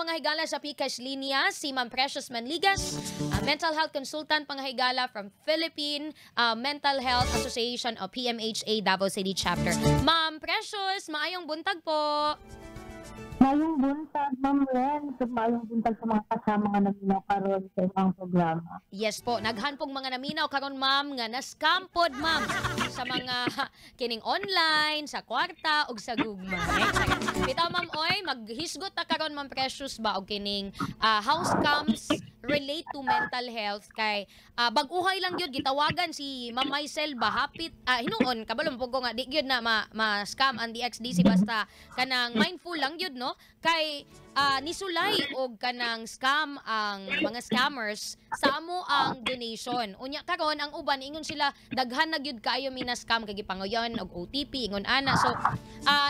, mga higala, sa PCASH linya si Ma'am Precious Manligas, mental health consultant, panghigala, from Philippine Mental Health Association o PMHA Davao City Chapter. Ma'am Precious, maayong buntag po. Maayong buntag, Ma'am Ren. So, maayong buntag sa mga kasama nga naminaw karon sa imong programa. Yes po, daghan pong mga naminaw karon, ma'am, nga na-scam pod, ma'am, sa mga kining online, sa kwarta ug sa gugma. Bitaw, ma'am, oy, maghisgot ta karon, Ma'am Precious, ba og kining how scams relate to mental health kay bag-uhay lang gyud gitawagan si Ma'am Maisel ba hapit hinuon kabalo po ko nga di gyud na ma-scam ang DXDC basta kanang mindful lang gyud, no, kay nisulay og kanang scam ang mga scammers sa amo ang donation. Unya karon ang uban ingon sila daghan na gyud kaayo mi na scam kay gipanguyon og OTP, ingon ana. So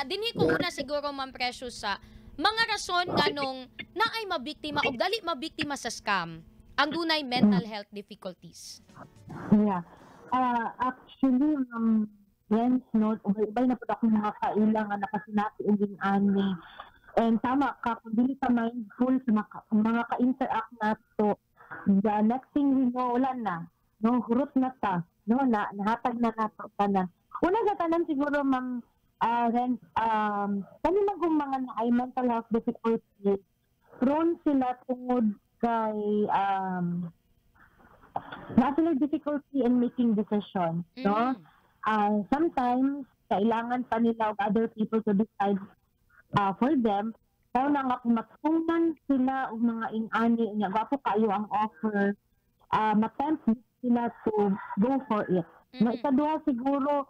dinhi ko una siguro, Ma'am Precious, sa mga rason nganong naay mabiktima og dali mabiktima sa scam ang dunay mental health difficulties. Yeah. Actually, Ma'am Renz, no, ubay na pud ako mga kaila nga nakasinati og ani. And tama ka, kung dili ka mindful sa mga ka-interact nato, the next thing we know, wala na. No, hurot na ta. No, na nahatag na nato tanan. Una sa tanan siguro, Ma'am Renz, kani man kung mga naay mental health difficulties, prone sila tungod kay naa sila difficulty in making decisions, no? Sometimes kailangan pa nila og other people to decide for them. Kaya na nga kung matunan sila og mga ingani nya gwapo kayo ang offer, matempt sila to go for it. No, ikaduha siguro,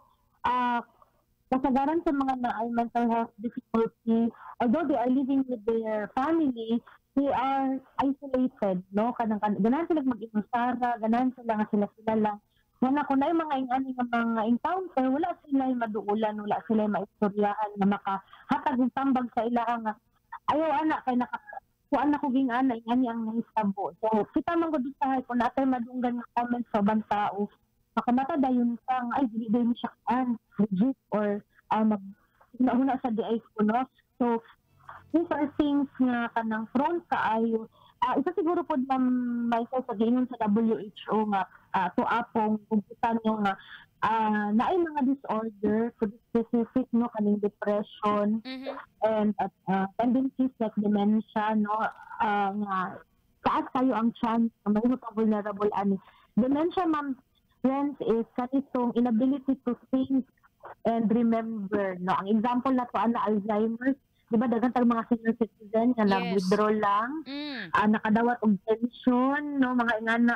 kasagaran sa mga naay mental health difficulty, although they are living with their family, they are isolated, no? Kanang kan ganahan sila mag-inusara, ganahan sila nga sila sila lang. Wala kung naay mga ingani nga mga encounter, wala sila maduulan, wala sila maistoryahan nga makahatag og tambag sa ilaha nga ayaw ana kay naka kuan ako ging ana, ingani ang nahitabo. So kita man gud usahay kung natay madunggan nga comments sa ubang tao, makamata dayon ka nga ay dili dayon siya kuan legit or mag nauna sa diay ko, no? So these are things nga kanang prone kaayo. Isa siguro pod, Ma'am Michael, sa giingon sa WHO nga to apong kumputan nyo nga naay mga disorder, to be specific, no, kaning depression and tendencies like dementia, no, nga taas kayo ang chance na mahimo ka vulnerable ani. Dementia, Ma'am Renz, is kanitong inability to think and remember, no? Ang example na to ana, Alzheimer's, di ba daghan tag mga senior citizen nga nag-withdraw lang, nakadawat og pension, no, mga ingana,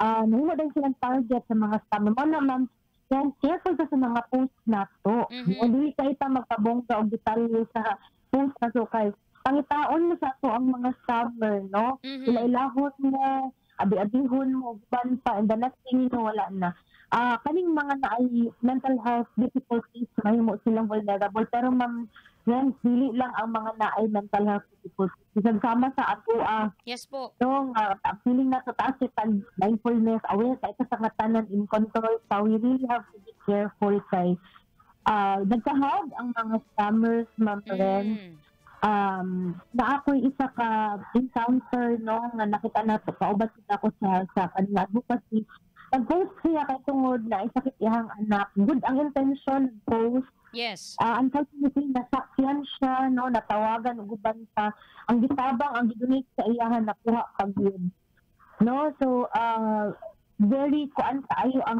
nahimo din silang target sa mga scammer mo na, ma'am. Then careful ka sa mga post nato. No, dili kay ta magpabongga og detalye sa post na so kay pangitaon mo sa ato ang mga scammer, no? Ila-ilahon mo, abi-abihon mo, uban pa, and the next thing you know, wala na. Kaning mga naay mental health difficulties, mahimo silang vulnerable. Pero Ma'am Renz, dili lang ang mga naay mental health difficulties. Bisag sama sa ato, Yes po. No, nga feeling na sa taas tag mindfulness, aware sa ito sa nga tanan, in control pa, we really have to be careful kay nagkahag ang mga scammers, Ma'am Ren. Na ako'y isa ka encounter, no, nga nakita na to, kauban sila ako sa kanila advocacy. Nag-post siya kay tungod na isakit iyang anak. Good ang intention, nag-post. Unfortunately, nasakyan siya, no, natawagan og uban pa. Ang gitabang, ang gidonate sa iyahan, nakuha pa gyud. No, so very kuan kaayo ang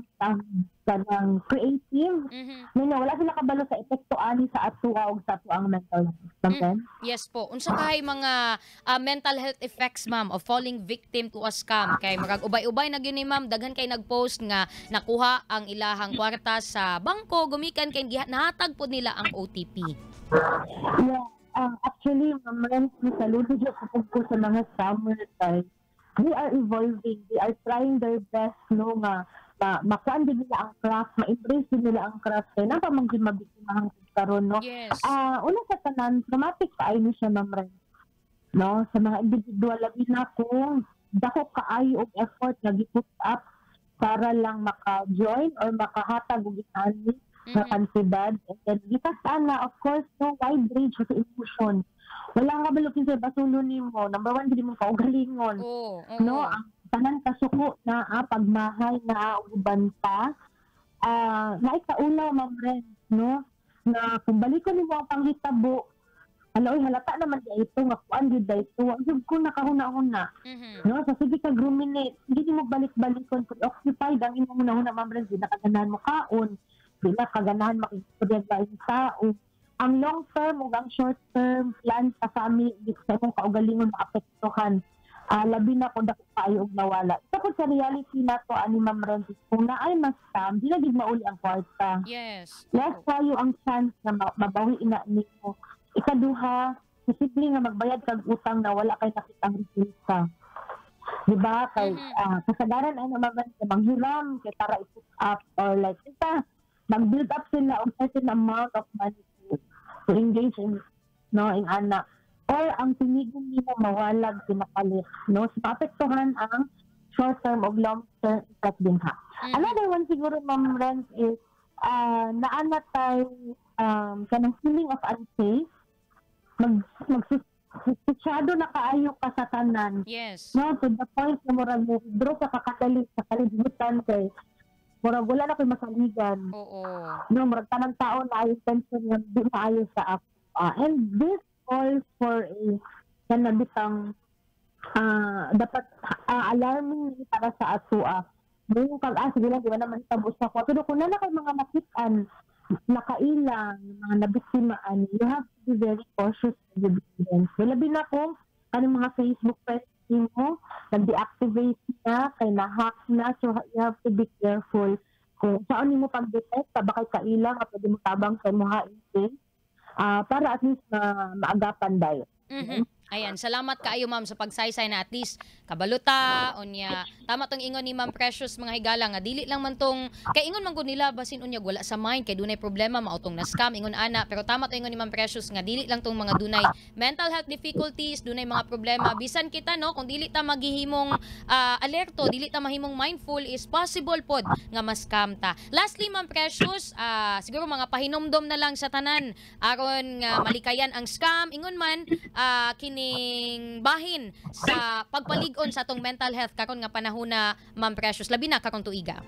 kanang creative. No, wala sila kabalo sa epekto ani sa ato ug sa ato ang mental health. Mm. Yes po. Unsa kay mga mental health effects, ma'am, of falling victim to a scam? Kay murag ubay-ubay na gyud ni, ma'am, daghan kay nagpost nga nakuha ang ilahang kwarta sa bangko gumikan kay nahatag pod nila ang OTP. Yeah, actually, Ma'am Renz, saludo jud ko sa mga scammers kay they are evolving, they are trying their best, no, nga makuan din nila ang craft, ma-embrace din nila ang craft kay naa pa man gyud mabiktimahang karon, no. Una sa tanan, traumatic kaayo ni siya, Ma'am Renz. No, sa mga individual, labi na kung dako kaayo og effort nga gi-put up para lang maka-join or makahatag og ani. Na kantidad. And then, gikas ana, of course, no, wide range of emotion. Wala ka kabalo kinsay basulon nimo. Number one, dili mo kaugalingon. Oo. Oo. No, ang tanan kasuko na pagmahay na ug uban pa. Naay kaulaw, Ma'am Ren, no? Na kung balikon nimo ang panghitabo, ala oy, halata naman di ito nga kuan gyud dayto. Wa gyud ko nakahuna-huna. No, so sige kag ruminate, hindi mo balik-balikon, occupied ang imong hunahuna, Ma'am Ren, di na kaganahan mo kaon, di na kaganahan makistorya sa tao. Ang long term ug ang short term plan sa family, di sa imong kaugalingon maapektuhan. Labi na kung dako kaayo og nawala. Isa pud sa reality nato ani, Ma'am Ren, is kung naay ma-scam, di na gid mauli ang kwarta. Less kayo ang chance na mabawi na nimo. Ikaduha, posible nga magbayad kag utang na wala kay nakitang resulta. Di ba? Kay kasagaran ay naman sa manghiram kay para i-put up or like ita mag-build up sila og certain amount of money to engage in, no, in ana or ang tinigong nimo mawalag pinakalit, no? So maapektuhan ang short term o long term effect din ha. Another one siguro, Ma'am Renz, is naa na tay kanang feeling of unsafe, mag suspitsado na kaayo ka sa tanan. No, to the point na murag mo withdraw ka kakadali sa kalibutan kay murag wala na koy masaligan. No, murag tanang tao na ay intention nga di maayo sa ako. And this calls for a kanang bitang dapat alarming ni para sa ato. Mo kag sige lang, di ba naman tabo sa ko. Pero kung na kay mga nakitaan, nakailang, mga nabiktimaan, you have to be very cautious with them. So, labi na kung ano mga Facebook friends mo, nag-deactivate na, kay na-hack na, so you have to be careful. Kung saan mo pag-detect, ba kay kaila, nga pwede mo tabang sa mga in case, para at least na maagapan dayon. Ayan, salamat kaayo, ma'am, sa pagsaysay na at least kabaluta unya. Tama tong ingon ni Ma'am Precious, mga higala, nga dili lang man tong kay ingon man gud nila basin unya wala sa mind kay dunay problema mao tong na scam, ingon ana, pero tama tong ingon ni Ma'am Precious nga dili lang tong mga dunay mental health difficulties, dunay mga problema. Bisan kita, no, kung dili ta maghihimong alerto, dili ta mahimong mindful, is possible pod nga ma-scam ta. Lastly, Ma'am Precious, siguro mga pahinomdom na lang sa tanan aron nga malikayan ang scam, ingon man kining bahin sa pagpalig-on sa atong mental health karon nga panahon na, Ma'am Precious, labi na karong tuiga.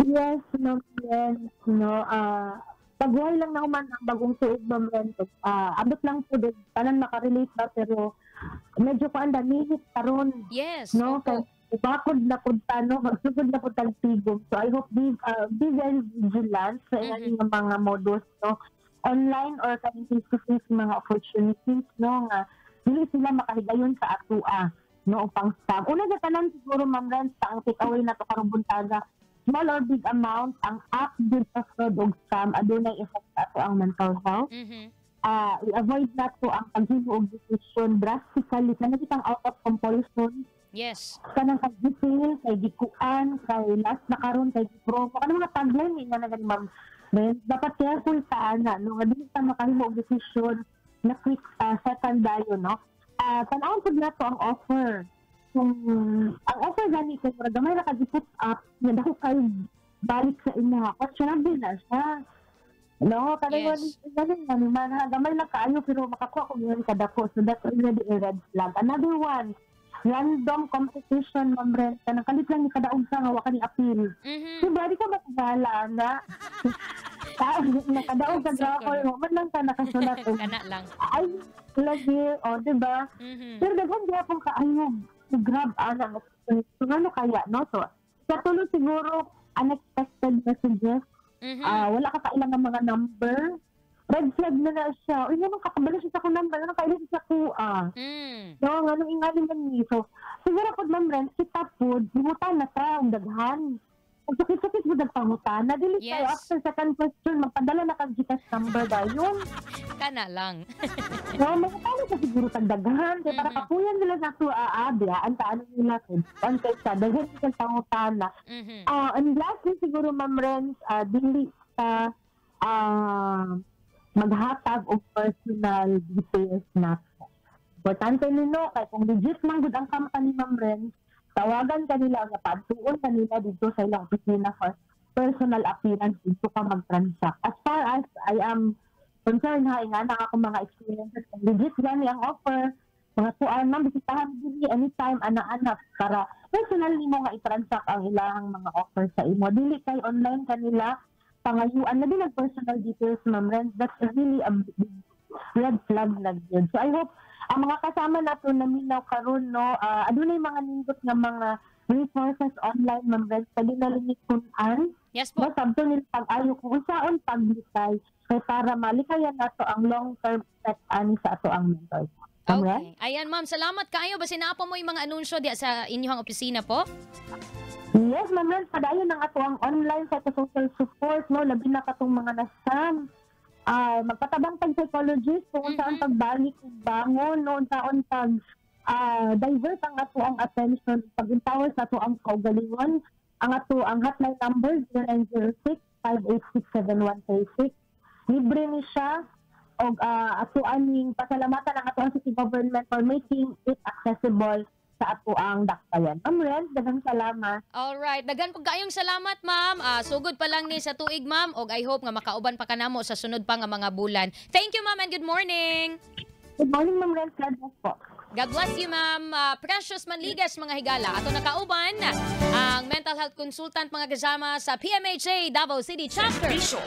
Yes, Ma'am Ren, no, pagbuhay lang na human ang bagong tuig, Ma'am Ren. Abot lang po din, tanan makarelate ba, pero medyo kuan nihit karon, no, kay bakod na pud ta, no, magsugod na pud tag tigom. So I hope be very vigilant sa inyong mga modus, no, online or kaning face to face mga opportunities, no, nga dili sila makahigayon sa atua, no, upang scam. Una sa tanan siguro, Ma'am Ren, sa ang take away na to karong buntaga, small or big amount, ang act din sa fraud og scam adunay effect sa ato ang mental health. I-avoid nato ang paghimo og decision drastically kana kitang out of compulsion, kanang kay detail, kay gikuan, kay last na karon, kay promo, kanang mga tagline nga na gani, Ma'am Ren, dapat careful sa ana, no, nga dili ta makahimo og decision na quick second dayon, no. Tan-awon pud nato ang offer. Kung ang offer gani kay murag gamay ra ka gi-put up nga dako kay balik sa imuha, questionable na siya. No, kanang gani nga ni man ha, gamay lang kaayo pero makakuha ko yun kadako. So that's already a red flag. Another one, random competition, Ma'am Ren, kanang kalit lang ni kadaog sa nga wa ka ni appeal. Diba, di ka matigala, ana? Tao, nakadaog ka raffle, mo man lang ka nakasulat. Kana lang. Ay, lagi, o, diba? Pero daghan gyapon kaayo grab ana. So, ano kaya, no? So, sa tulo siguro, unexpected messages, wala ka kailangan mga number, red flag na na siya. Uy, nganong kakabalo siya sa akong number? Nganong kaila siya sa kuha? No, nganong ingali man ni. So, siguro pud, Ma'am Ren, kita pud, mangutana ta og daghan. Kung sukit-sukit mo pangutana, dili tayo after second question, magpadala na kag GCash number dayon. Kana lang. No, mangutana ka siguro tag daghan kay para kapuyan nila sa ato biyaan ta ano nila kay antay sa daghan kay pangutana. And lastly siguro, Ma'am Renz, dili ta maghatag og personal details nato. Importante nino kay kung legit man gud ang company, Ma'am Renz, tawagan ka nila nga paadtuon ka nila dito sa ilang opisina for Personal appearance dito ka mag-transact. As far as I am concerned, ha, nga na ako mga experiences, kung legit gani ang offer, mga kuan, ma'am, bisitahan diri anytime, ana-ana, para personal nimo nga i-transact ang ilang mga offer sa imo. Dili kay online kanila pangayuan na din ang personal details, Ma'am Ren. That's really a big red flag na yun. So I hope ang mga kasama nato naminaw karon, no, adunay mga nindot nga mga resources online, Ma'am Ren, pwede na lang kun-an. Yes po. No, sabto nila pag-ayo kung unsaon paglikay kay para malikayan nato ang long term effect ani sa ato ang mental. Ma'am Ren? Okay. Ayan, ma'am, salamat kaayo. Basin naa pa mo yung mga anunsyo diya sa inyong opisina po. Yes, Ma'am Ren, padayon ang ato ang online psychosocial support, no, labi na katong mga na-scam. Magpatabang pag psychologist kung unsaon pagbalik ug bangon, no, unsaon pag divert ang ato ang attention, pag-empower sa ato ang kaugalingon. Ang ato ang hotline number 0906 586 7136. Libre ni siya og ato aning pasalamatan ang ato ang city government for making it accessible sa ato ang dakbayan. Ma'am Ren, daghang salamat. All right. Daghan pud kaayong salamat, ma'am. Sugod pa lang ni sa tuig, ma'am. Og I hope nga makauban pa kanamo sa sunod pa nga mga bulan. Thank you, ma'am, and good morning. Good morning, Ma'am Ren. God bless po. God bless you, ma'am. Precious Manligas, mga higala. Ato nakauban ang mental health consultant, mga kasama, sa PMHA Davao City Chapter. Serbisyo.